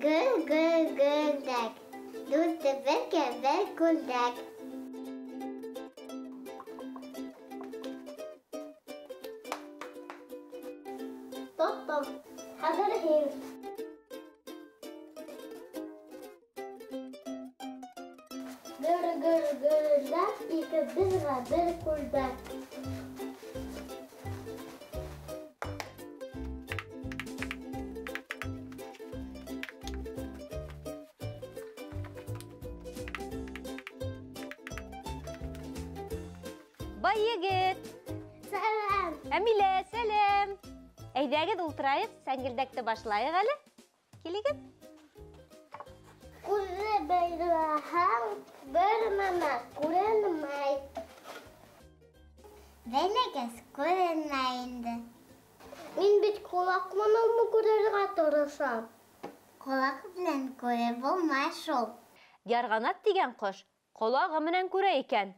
Гөл-гөл-гөлдәк, дүртебеҙгә бер күлдәк. Тоттом, хәҙер һин. Гөр-гөр-гөлдәк, икебеҙгә бер күлдәк. Бай егет! Сәләм! Әмилә, сәләм! Әйҙәгеҙ, ултырайыҡ, сәңгелдәкте башлайыҡ әле. Килегеҙ. Күҙҙе бәйләһәң, бер нәмә күренмәй. Бәйләгәс күренмәй инде. Мин бит ҡолаҡ менән күрергә тырышам. Ҡолаҡ менән күреп булмай шул. Ярғанат тигән ҡош ҡолағы менән күрә икән.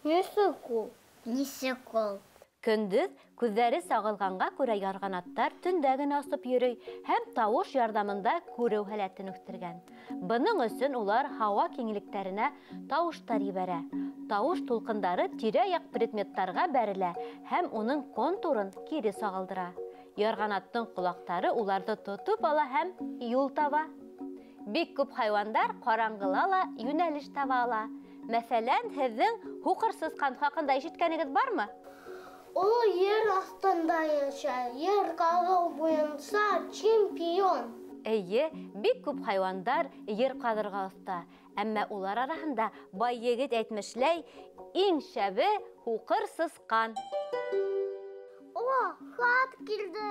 Нисек ул? Нисек ул? Көндөҙ күҙҙәре сағылғанға күрә ярғанаттар төндә генә осоп йөрөй һәм тауыш ярҙамында күреү һәләтен үҫтергән. Бының өсөн улар һауа киңлектәренә тауыштар ебәрә. Тауыш тулҡындары тирә-яҡ предметтарға бәрелә һәм уның контурын кире сағылдыра. Ярғанаттың ҡолаҡтары уларҙы тотоп ала һәм юл таба. Бик күп хайуандар ҡараңғыла ла йүнәлеш таба ала. Мәҫәлән, һеҙҙең һуҡыр сысҡан хаҡында ишеткәнегеҙ бармы? Ул ер аҫтында йәшәй, ер ҡаҙыу буйынса чемпион. Эйе, бик күп хайуандар ер ҡаҙырға оҫта. Әммә улар араһында бай егет әйтмешләй, иң шәбе һуҡыр сысҡан. О, хат килде.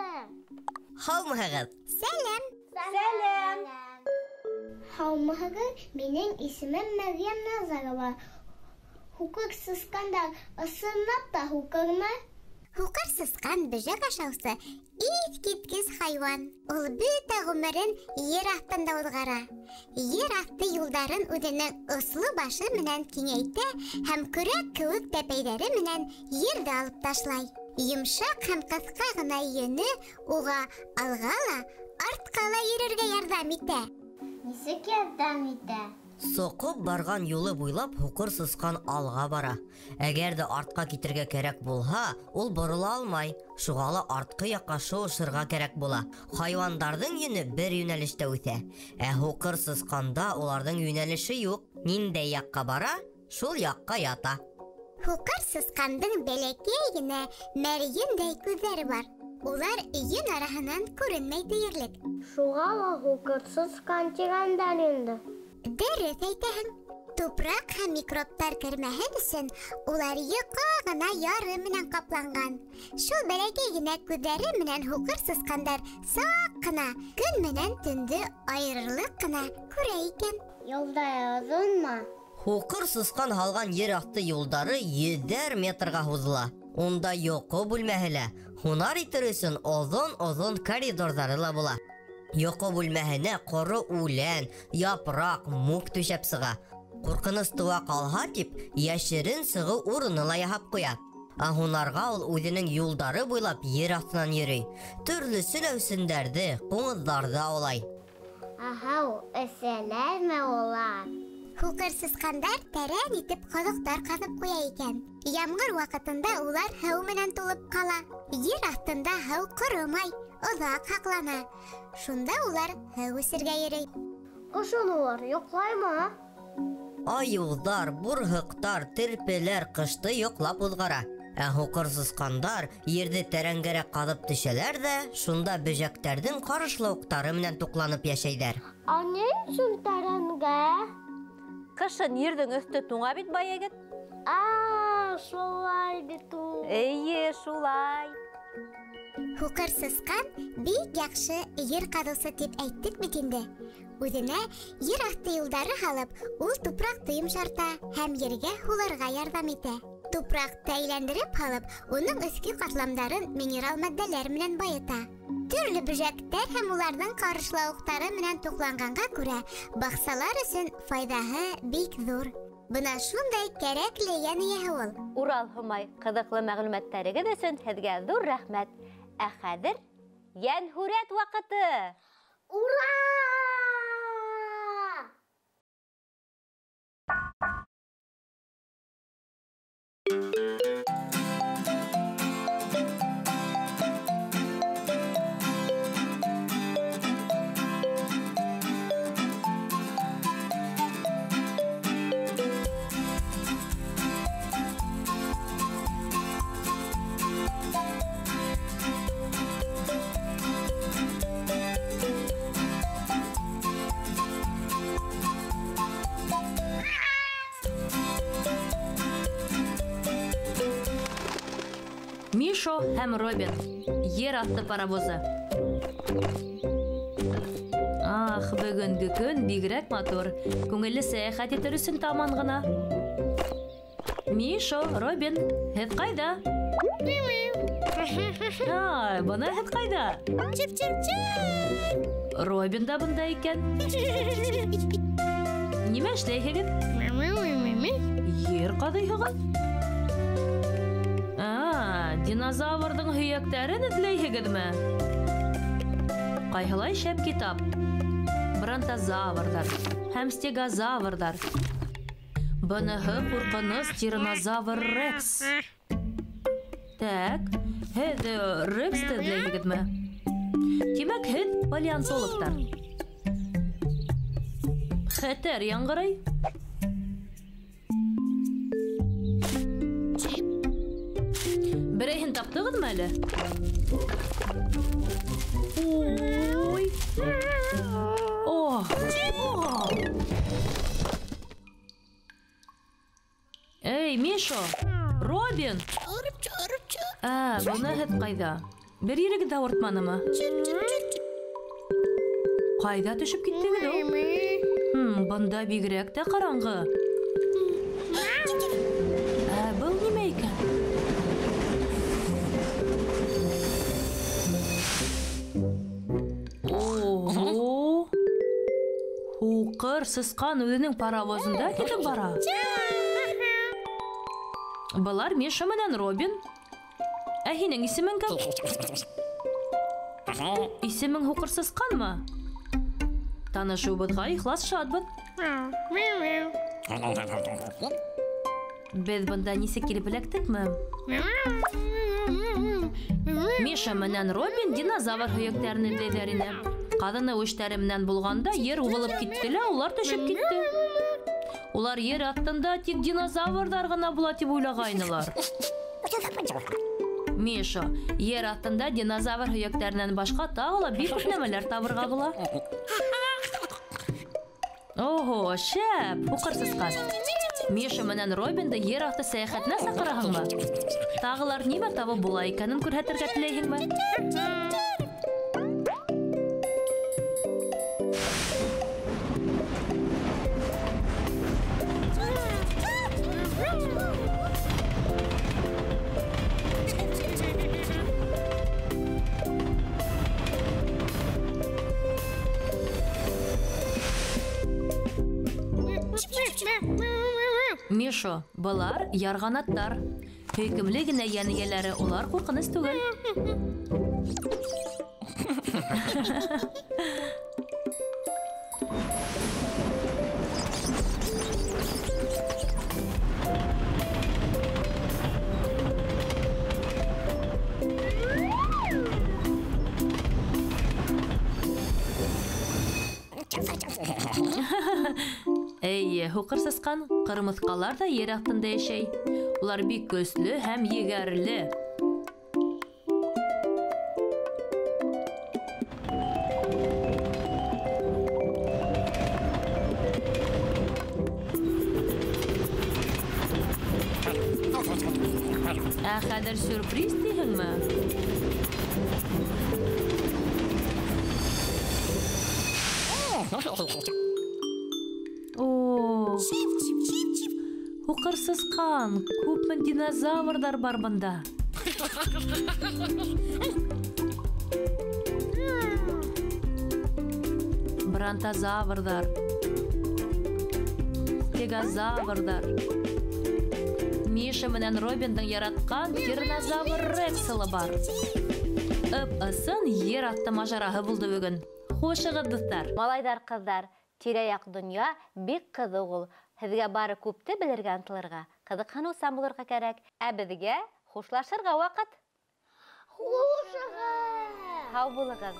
Һаумыһығыҙ? Сәләм. Сәләм. Һаумыһығыҙ, минең исемем Мәриәм Назарова. Һуҡыр сысҡандар ысынлап та һуҡырмы? Һуҡыр сысҡан бөжәк ашаусы иҫ киткес хайуан. Ул бөтә ғүмерен ер аҫтында уҙғара. Ер аҫты юлдарын үҙенең осло башы менән киңәйтә һәм көрәк кеүек тәпәйҙәре менән ерҙе алып ташлай. Йомшаҡ һәм ҡыҫҡа ғына йөнө уға алға ла, артҡа ла йөрөргә ярҙам итә. Нисек ярҙам итә? Соҡоп барған юлы буйлап һуҡыр сысҡан алға бара. Әгәр ҙә артҡа китергә кәрәк булһа, ул борола алмай. Шуға ла артҡы яҡҡа шыуышырға кәрәк була. Хайуандарҙың йөнө бер йүнәлештә үҫә. Ә һуҡыр сысҡанда уларҙың йүнәлеше юҡ. Ниндәй яҡҡа бара, шул яҡҡа ята. Һуҡыр сысҡандың бәләкәй генә мәрйендәй күҙҙәре бар. Улар йөн араһынан күренмәй тиерлек. Шуға ла һуҡыр сысҡан тигәндәр инде. Дөрөҫ әйтәһең. Тупраҡ һәм микробтар кермәһен өсөн улар йоҡа ғына яры менән ҡапланған. Шул бәләкәй генә күҙҙәре менән һуҡыр сысҡандар саҡ ҡына көн менән төндө айырырлыҡ ҡына күрә икән. Юлдар оҙонмо? Һуҡыр сысҡан һалған ер аҫты юлдары йөҙәр метрға һуҙыла. Унда йоҡо бүлмәһе лә, һунар итер өсөн оҙон-оҙон коридорҙары ла була. Йоҡо бүлмәһенә ҡоро үлән, япраҡ, мүк түшәп сыға. Ҡурҡыныс тыуа ҡалһа тип, йәшерен сығыу урыны ла яһап ҡуя. Ә һунарға ул үҙенең юлдары буйлап ер аҫтынан йөрөй. Төрлө селәүсендәрҙе, ҡуңыҙҙарҙы аулай. Аһау, эсәләрме улар? Һуҡыр сысҡандар тәрән итеп ҡоҙоҡтар ҡаҙып ҡуя икән. Ямғыр ваҡытында улар һыу менән тулып ҡала. Ер аҫтында һыу ҡоромай, оҙаҡ һаҡлана. Шунда улар һыу эсергә йөрөй. Ҡышын улар йоҡлаймы? Айыуҙар, бурһыҡтар, терпеләр ҡышты йоҡлап уҙғара. Ә һуҡыр сысҡандар ерҙе тәрәнгәрәк ҡаҙып төшәләр ҙә, шунда бөжәктәрҙең ҡарышлауыҡтары менән туҡланып йәшәйҙәр. Ә ни өсөн тәрәнгә? Ҡышын ерҙең өҫтө туңа бит, бай егет. А, шулай бит ул. Эйе, шулай. Һуҡыр сысҡан бик яҡшы ер ҡаҙыусы тип әйттек бит инде. Үҙенә ер аҫты юлдары һалып, ул тупраҡты йомшарта һәм ергә һуларға ярҙам итә. Тупраҡты әйләндереп һалып, уның өҫкө ҡатламдарын минерал матдәләр менән байыта. Төрлө бөжәктәр һәм уларҙың ҡарышлауыҡтары менән туҡланғанға күрә, баҡсалар өсөн файҙаһы бик ҙур. Бына шундай кәрәкле йән эйәһе ул. Урал Һомай, ҡыҙыҡлы мәғлүмәттәрегеҙ өсөн һеҙгә ҙур рәхмәт. Ә хәҙер йәнһүрәт ваҡыты. Ура! Мишо һәм Робин. Ер аҫты паровозы. Ах, бөгөнгө көн бигерәк матур. Күңелле сәйәхәт итер өсөн таман ғына. Мишо, Робин, һеҙ ҡайҙа? Ай, бына һеҙ ҡайҙа? Чип-чип-чип! Робин да бында икән. Нимә эшләйһегеҙ? Ер ҡаҙыйһығыҙ? Динозаврҙың һөйәктәрен эҙләйһегеҙме? Ҡайһылай шәп китап. Бронтозаврҙар һәм стегозаврҙар. Быныһы ҡурҡыныс тиранозавр Рекс. Так, һеҙ Рексты эҙләйһегеҙме? Тимәк, һеҙ палеонтологтар. Хәтәр яңғырай. Берәйһен таптығыҙмы әле? Ой! О! Эй, Мишо! Робин! Ә, бына һеҙ ҡайҙа? Бер ерегеҙ ҙә ауыртманымы? Ҡайҙа төшөп киттегеҙ ул? Бында бигерәк тә ҡараңғы. Ә, был нимә икән? Ого! Һуҡыр сысҡан үҙенең паровозында китеп бара. Былар Миша менән Робин. Ә һинең исемең кем? Исемең һуҡыр сысҡанмы? Танышыуыбыҙға ихлас шатбыҙ. Беҙ бында нисек килеп эләктекме? Миша менән Робин динозавр һөйәктәрен эҙләйҙәр ине. Ҡаҙыныу эштәре менән булғанда ер убылып китте лә, улар төшөп китте. Улар ер аҫтында тик динозаврҙар ғына була тип уйлағайнылар. Миша, ер аҫтында динозавр һөйәктәренән башҡа тағы ла бик күп нәмәләр табырға була. Ого, шәп, һуҡыр сысҡан. Миша менән Робинды ер аҫты сәйәхәтенә саҡыраһыңмы? Тағылар нимә табып була икәнен күрһәтергә теләйһеңме? Мишо, былар ярғанаттар. Һөйкөмлө генә йән эйәләре, улар ҡурҡыныс түгел. Эйе, һуҡыр сысҡан, ҡырмыҫҡалар ҙа ер аҫтында йәшәй. Улар бик көслө һәм егәрле. Ә хәҙер сюрприз тиһеңме? Һуҡыр сысҡан, күпме динозаврҙар бар бында. Бронтозаврҙар, стегозаврҙар. Миша менән Робиндың яратҡан тиранозавр Рексы ла бар. Ып-ысын ер аҫты мажараһы булды бөгөн. Хушығыҙ, дуҫтар. Малайҙар, ҡыҙҙар, тирә-яҡ донъя бик ҡыҙыҡ ул. Һеҙгә бары күпте белергә ынтылырға, ҡыҙыҡһыныусан булырға кәрәк. Ә беҙгә хушлашырға ваҡыт. Хушығыҙ. Һау булығыҙ.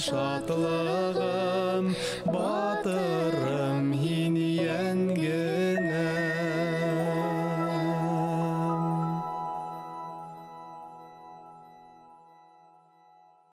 Шатлығым, батырым һин йәнгенәм.